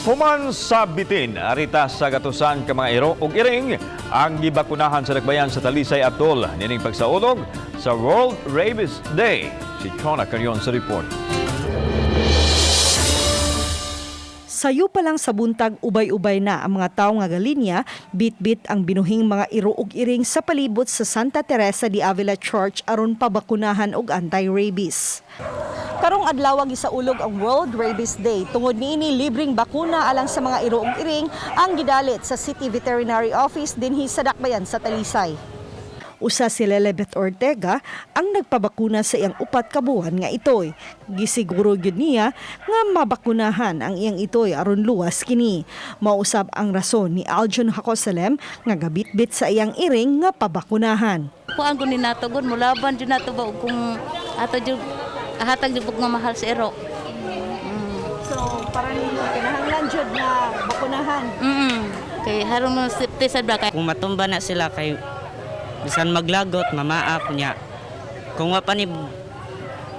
Human sa bitin, arita sa gatusan ka mga iro ug iring ang gibakunahan sa Dakbayan sa Talisay Atol nining pagsaulog sa World Rabies Day. Si Chona Carion sa report. Sayo pa lang sa buntag, ubay-ubay na ang mga tawo nga galinya, bit-bit ang binuhing mga iro ug iring sa palibot sa Santa Teresa de Avila Church aron pabakunahan og anti-rabies. Karong adlaw gisaulog ang World Rabies Day. Tungod niini, libreng bakuna alang sa mga iro ug iring ang gidalit sa City Veterinary Office dinhi sa Dakbayan sa Talisay. Usa si Lelebeth Ortega ang nagpabakuna sa iyang 4 ka buwan nga itoy. Gisiguro gyud niya nga mabakunahan ang iyang itoy aron luwas kini. Mausab ang rason ni Aljon Hakosalem nga gabitbit sa iyang iring nga pabakunahan. Kuan ko ni nato gud, mulaban jud nato ba, kung ato jud hatag jud nga mahal sa iro. So para nimo, kinahanglan jud nga bakunahan? Kay harong mo safety sad ba kay Kung matumba na sila kay bisan maglagot, mamaak niya. Kung wa pa ni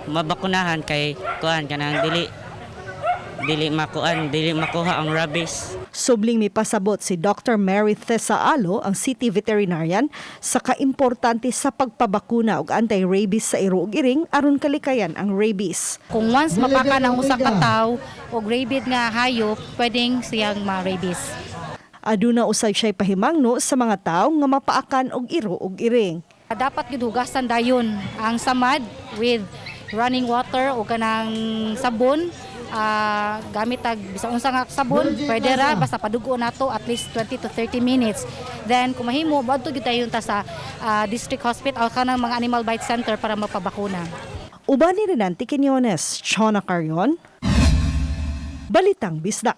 mabakunahan kay kuan kanang dili dili makuan, dili makuha ang rabies. Subling mipasabot si Dr. Mary Thesa Alo, ang city veterinarian, sa kaimportante sa pagpabakuna og anti-rabies sa iro ug iring aron kalikayan ang rabies. Kung once mapaka ng usa ka tawo og rabid nga hayop, pwedeng siyang ma-rabies. Aduna usab siya'y pahimangno sa mga tawo nga mapaakan og iro ug iring. Dapat gyud hugasan dayon ang samad with running water o kanang sabon. Gamit tag bisan unsa nga sabon, pwede ra, basta padugo nato at least 20 to 30 minutes. Then kung mahimo, moadto gyud tayo ta sa district hospital o kanang mga animal bite center para mapabakuna. Uban ni Renante Quiñones, Chona Carion, Balitang Bisdak.